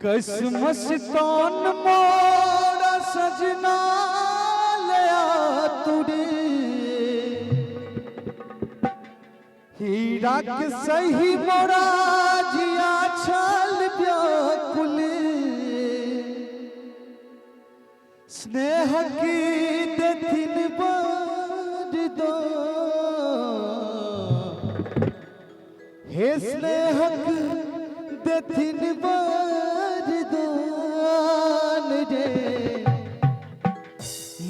कसमस तन मोरा सजना ले तुरी हीरा के सही मोरा जिया छल व्याकुल स्नेह की देथिन वरदान हे स्नेहक देथिन वरदान रे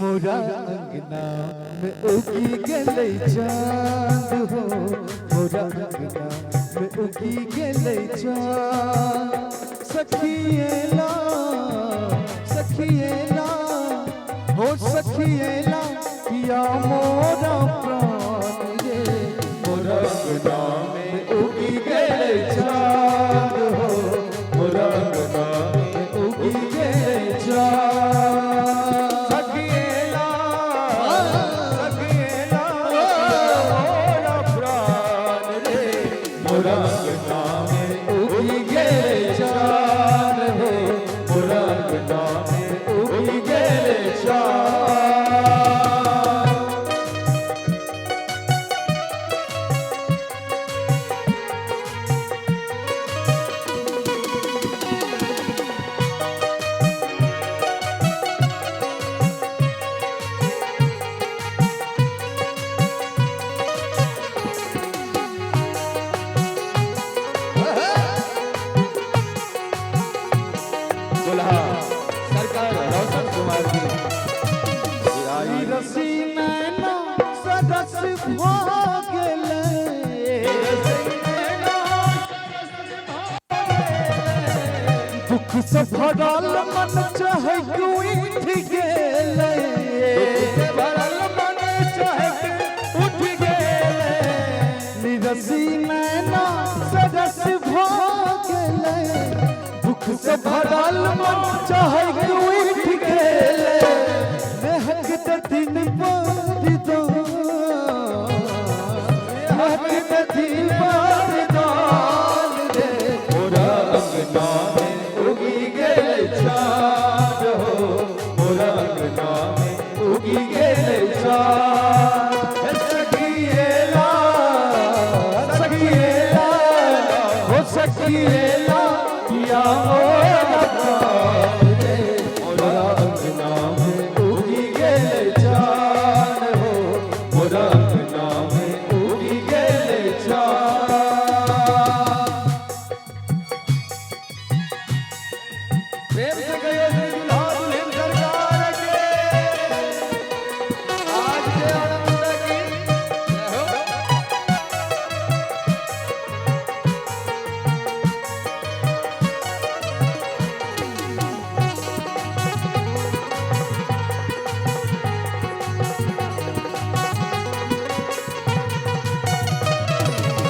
मोरा अंगना में उगी गेलै चांद हो मोरा अंगना में उगी गेलै चांद सखिएला सखिएला हो सखिएला किया मोरा प्राण रे मोरा अंगना में उगी गेलै चांद हो मोरा अंगना में उगी गेलै चांद सखिएला सखिएला मोरा प्राण रे मोरा अंगना में उगी गेलै चान हो मोरा अंगना में उगी गेलै चान। दुल्हा सरकार रोशन कुमार जी आई रसी नैना सरस भ गेलै दुख से भरल मन चहक उठि गेलै से भरल मन चहक उठ गेलै निरसी नैना सरस भ गेलै दुख से भरल मन चहक उठि गेलै नेहक देथिन वरदान नेहक देथिन वरदान रे मोरा अंगना में उगी गेलै चाँद हो मोरा अंगना में उगी गेलै चाँद। हे सखिएला सखिएला हो सखिएला किया मोरा प्राण रे मोरा अंगना में उगी गेलै चाँद हो मोरा अंगना में उगी गेलै चाँद। प्रेम से कहिए श्री दुल्हा दुल्हन सरकार के आज के आनंद की जय हो।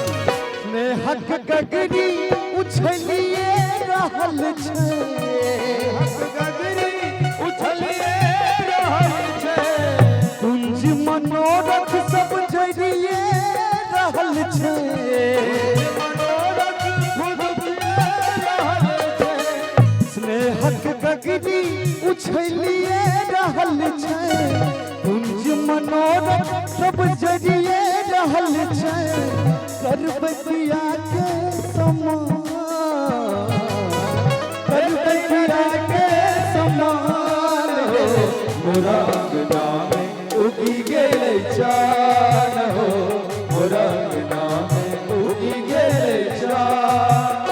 स्नेहक गगरी उछलिए रहल छै हक गगरी उछलिए रहल छै कुंज मनोरथ सब जरिए रहल छै मनोरथ फुदकिए रहल छै स्नेहक गगरी उछलिए रहल छै कुंज मनोरथ सब जरिए रहल छै करबै पिया के समान करबै पिया के समान हो मोरा अंगना में उगी गेलै चान हो मोरा अंगना में उगी गेलै चान।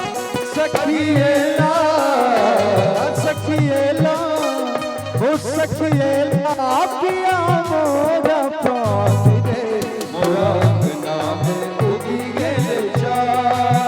सखिएला सखिएला हो सखिएला पिया मोरा प्राण रे मोरा अंगना में उगी गेलै चान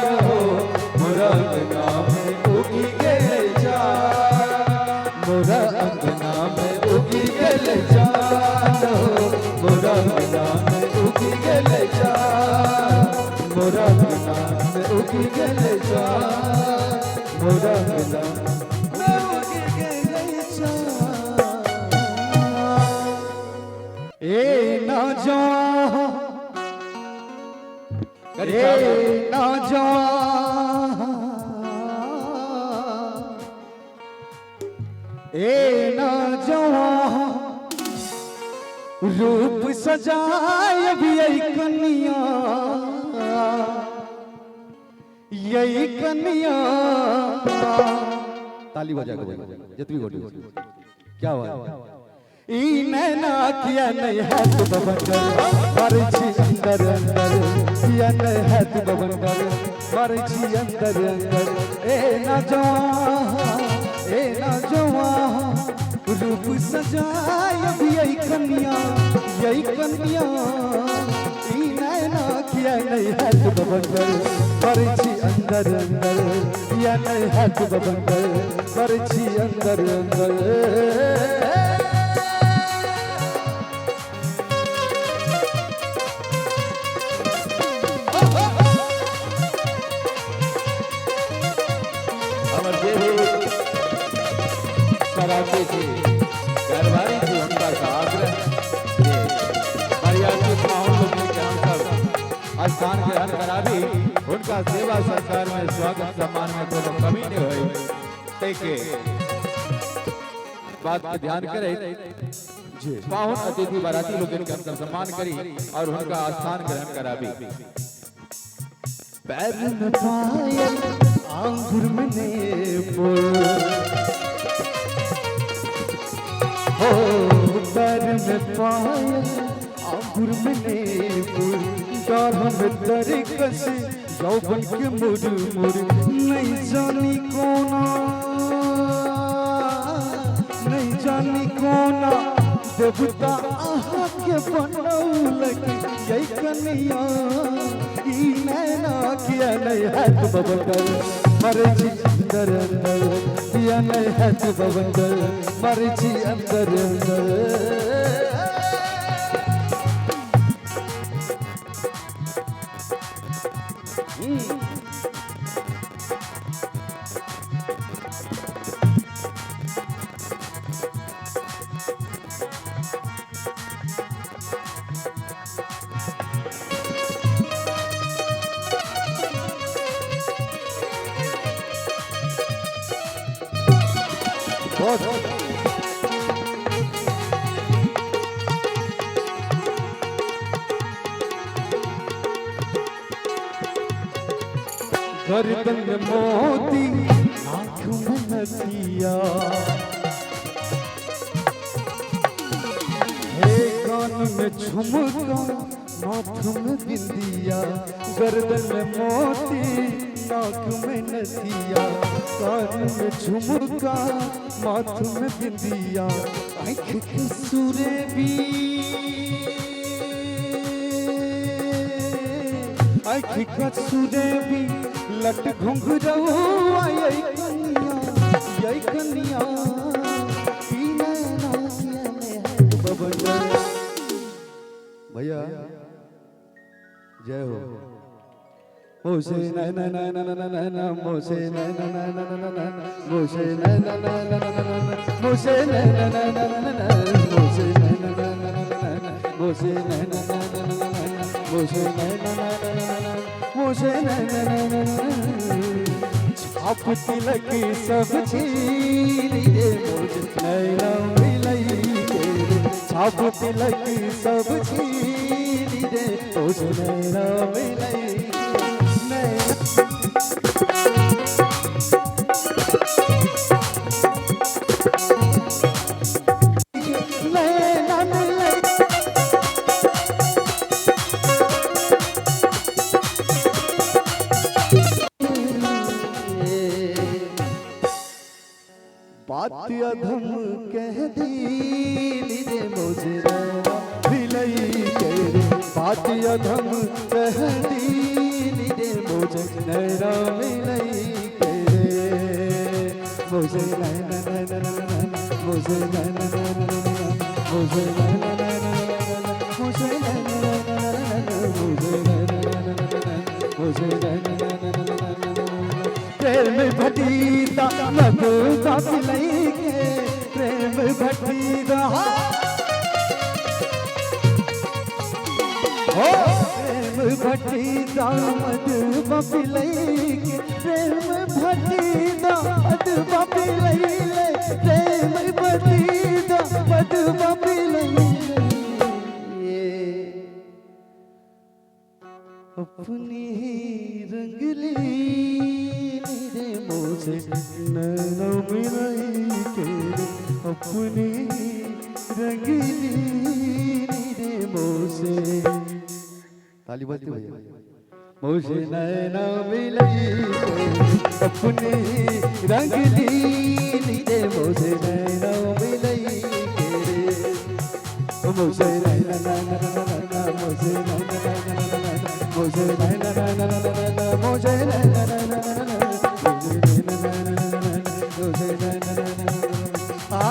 ए ना जवा रूप सजाय भी कनिया, यही कनिया। ताली बजा के बोलो जितनी गोटी। क्या हुआ? ई नैना किया नहीं है तू बबंदर, मर छी अंदर अंदर। किया नहीं है तू बबंदर, मर छी अंदर अंदर। ए ना जवा, ए ना जवा, रूप सजाय भी यही कन्या, यही कन्या। ई नैना किया नहीं है तू बबंदर, मर छी अंदर अंदर। किया नहीं है तू बबंदर, मर छी अंदर अंदर। हमर जे भी सराती छी, घरवारी छी, हुनका से आग्रह जे बरियाती पाहुन लोकनि के हमसब स्थान ग्रहण कराबी। हुनका सेवा सत्कार में, स्वागत सम्मान में कोनो कमी नहीं होय, ताहिके बात के ध्यान करैत पाहुन अतिथि बाराती लोकनि के हमसब सम्मान करी और हुनका स्थान ग्रहण कराबी। पैर में पायल, आंगुर में नेपुर हो, पैर में पायल, आंगुर में नेपुर, डाढ़ में दरकस, यौवन के मुर मुर। नहीं जानी कोना, नहीं जानी कोना देवता अहाँ के बनौलक यही कनिया। ई नैना किया नहीं है तू बबंदर, मर छी अंदर अंदर। किया नहीं है तू बबंदर, मर छी अंदर अंदर। बहुत गर्दन में मोती, आँख में नथिया, हे कान में झुमका, माथ में बिंदिया। गर्दन में मोती, नाक में नथिया, कान में झुमका, माथ में बिंदिया। आँख के सुरेबी, आँख का सुरेबी, लट घुंघरौआ यही कनिया, यही कनिया। ई नैना किया नहीं है तू बबंदर। भैया जय हो। मोसे नैना नैना नैना नैना, मोसे नैना नैना नैना नैना, मोसे नैना नैना नैना नैना, मोसे नैना नैना नैना नैना, मोसे नैना नैना नैना नैना, मोसे नैना नैना नैना नैना, मोसे नैना नैना नैना नैना, मोसे नैना नैना नैना। छाप तिलक सब छीन रे मोजे नैना मिलई के रे। छाप तिलक सब छीन रे मोजे नैना मिलई नैना। नैना मिलई। बात अधम कह दी रे मुझे नैना मिलई के रे। बात अधम कह दी रे मुझे नैना मिलई के रे। मुझे नैना नैना नैना नैना, मुझे नैना नैना नैना नैना, मुझे नैना नैना नैना नैना, मुझे नैना नैना नैना नैना, मुझे नैना नैना नैना नैना, मुझे नैना नैना नैना नैना नैना। प्रेम भटीदा मधुबा पिलई के, प्रेम भटीदा हो, प्रेम भटीदा मधुबा पिलई के, प्रेम भटीदा मधुबा पिलई ले, प्रेम अपने ही रंग लीनी रे मोसे नैना मिलाई के रे, अपने ही रंग लीनी रे मोसे। ताली बजती भैया। मोसे नैना मिलाई के अपने ही रंग लीनी रे मोसे नैना मिलाई के रे, मोसे नैना नैना नैना नैना मोसे नैना नैना नैना मोसे नैना नैना नैना नैना मोसे नैना नैना नैना नैना मोसे नैना नैना नैना आ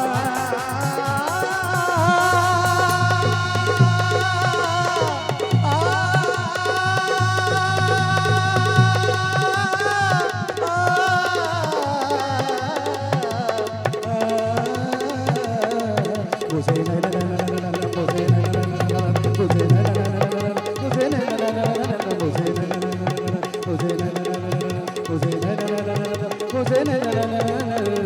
मोसे नैना नैना नैना मोसे नैना नैना मोसे नैना नैना मोसे नैना नैना मोसे नैना नैना मोसे नैना नैना मोसे नैना नैना मोसे नैना नैना।